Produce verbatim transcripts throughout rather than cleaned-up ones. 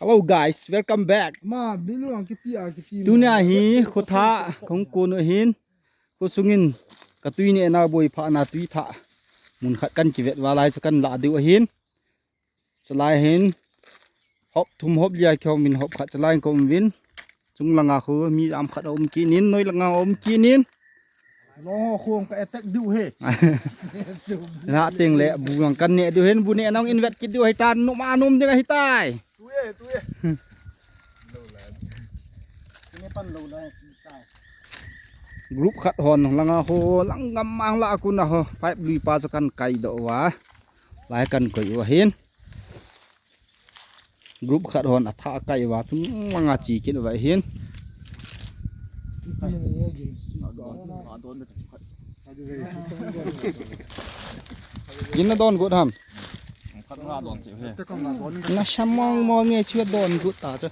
Hello guys, welcome back. Ma, bilu ang kiti a kiti. Tunia hi khotha kong kono hin. Khosungin katui neh na boi pha na tui tha. Mun khat kan kivet va lai chu kan la diu ahin. Chalai hin hop thum hop lia kihom vin hop khat chalai kihom vin. Chung langa khu mi jam khat aum kinin, noi langa aum kinin. Long ho khong ka attack diu he. Na ting le bu ang kan neh diu hin, bu neh nang in vet kit diu hai tan, numa num ding ahi tai. Tui e, tui e. Group khat hon langa ho lang gam mang la kun a ho. Pipe lui pa chu kan kai doh uva. Lai kan koi uva hin. Group khat hon atha kai uva, chung langa chi kit uva hin. Gin na don got ham. Khat nga don cheh he. Na samong mo nge chu don got ta chu.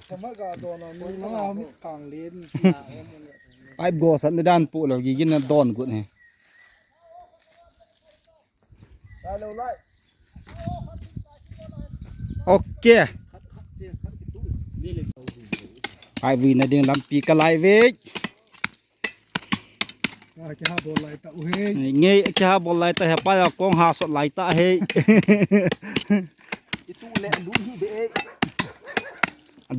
Pipe go sat ni dan pu lo, gi gin na don got he. Ok. Ai vi na ding lampi ka lai ve. Nge kiha bol lai ta he, pa ya kong ha sot lai ta he. Itu le lu hi de.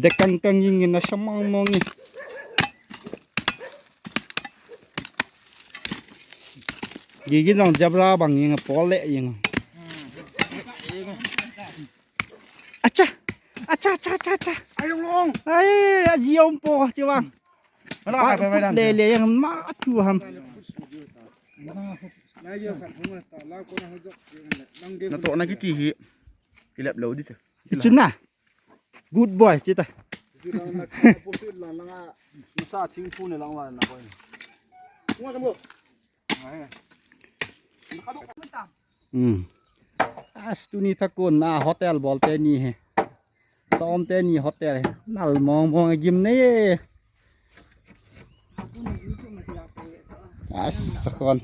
De kang kang ing na samang mong. Gigi dong jabra bang ing pol le ing. Acha. Acha, acha, acha, acha. Ayong long. Ai, aji om po, chiwang. Mana ka pai pai dan. Le le yang ma tu ham. Na to na kiti hi. Ilap lo di tu. Ichun na. Good boy, chita. Lang lang lang sa thing phu ne lang wa na boy. Ngwa ka mo. Hmm. As tuni thakon na hotel bol teni he. Som teni hotel he. Nal mong mong gim nei. As sakon.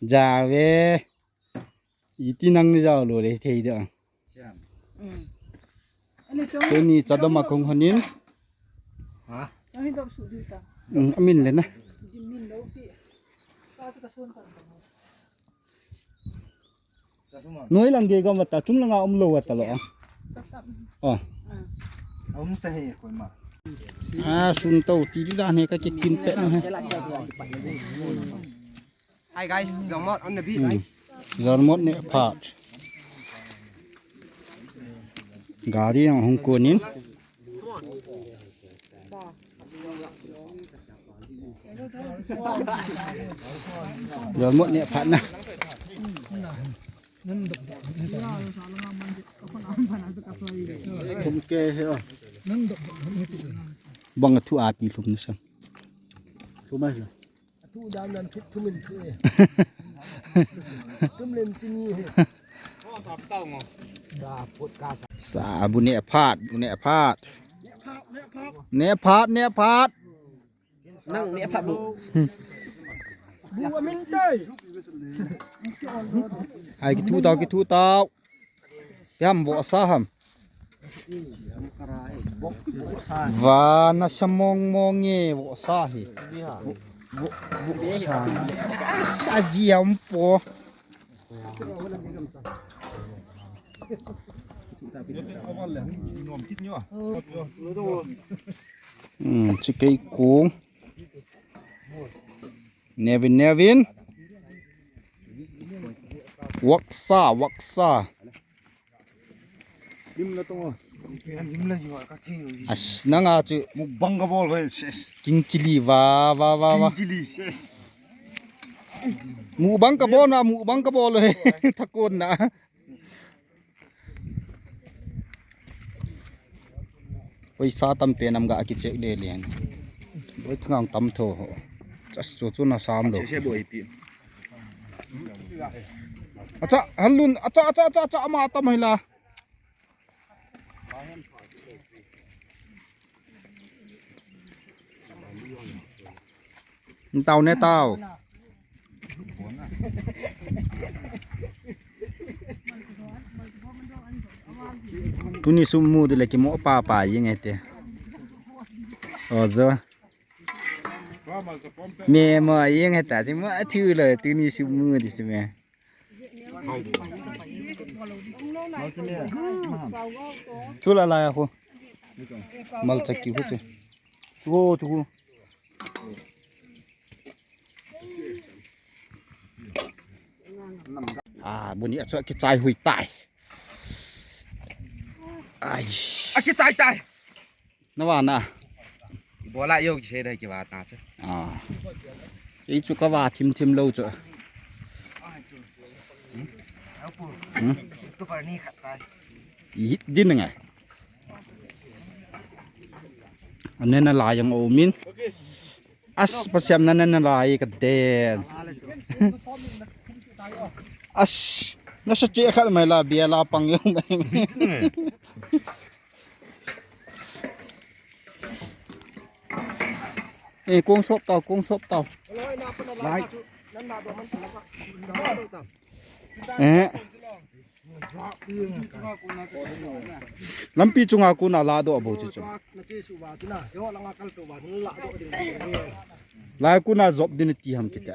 Jave. Iti nang ni jao lo le thei da. Teni chadom a kong hanin. Ha? Amin le na. Noi lang ge gam ta, chung langa um lo ta lo. Oh. Um ta he koi ma. Ah, sun to ti di da ne ka ki kin te na he. Hi guys, Jongmot on the beat, right? Jongmot ne phat. Gari ang hung konin. Jongmot ne phat na. Kum ke he. Bang thu api lum na sa. Thu mai sa. Thu dan dan thit thu min thu e. Thum len chini he. Sa bu ne phat, bu ne phat. Ne phat, ne phat. Nang ne phat bu. Bu amin tai. Ai kithu tau, kithu tau. Yam vohsa ham. Vana samong mong e vohsa hi. Vohsa. Sa ji ham po. Hmm, chikei kung. Nevin, Nevin. Waksa, waksa. Lim la tong. Lim la jiwa ka thi. As nanga chu mukbang ka bol bai. King chili va va va va. King chili. Mukbang ka bol na, mukbang ka bol he. Thakon na. Oi sa tam pe nam ga ki check le leng. Oi thang tam tho ho. Just chu chu na sam lo. Che se boi pi. Acha halun acha acha acha acha ama tam hila. Tao ne tao. Tuni sum mu dile kimo papa jeng e te. O jo. Me mo jeng e ta ti mo athu le tuni sum mu di se me. Chu la la ya ko. Mal chaki ko che. Chu ko chu ko. A, buni a chu kichai hui tai. Ai. A kichai tai. Na va na. Bola yo ki se dai ki va ta chu. A. Ei chu ka va thim thim lo chu. Hmm? It din ngai. Anena la yang o min. As, pasiam na na na lai ka den. As, na sa chi khat mai la bia la pang yung mai. Eh, kong sop tau, kong sop tau. Lai. Eh. Lampi chunga kona ladoh bou chu chu. Lai kona jop din ti ham kiti.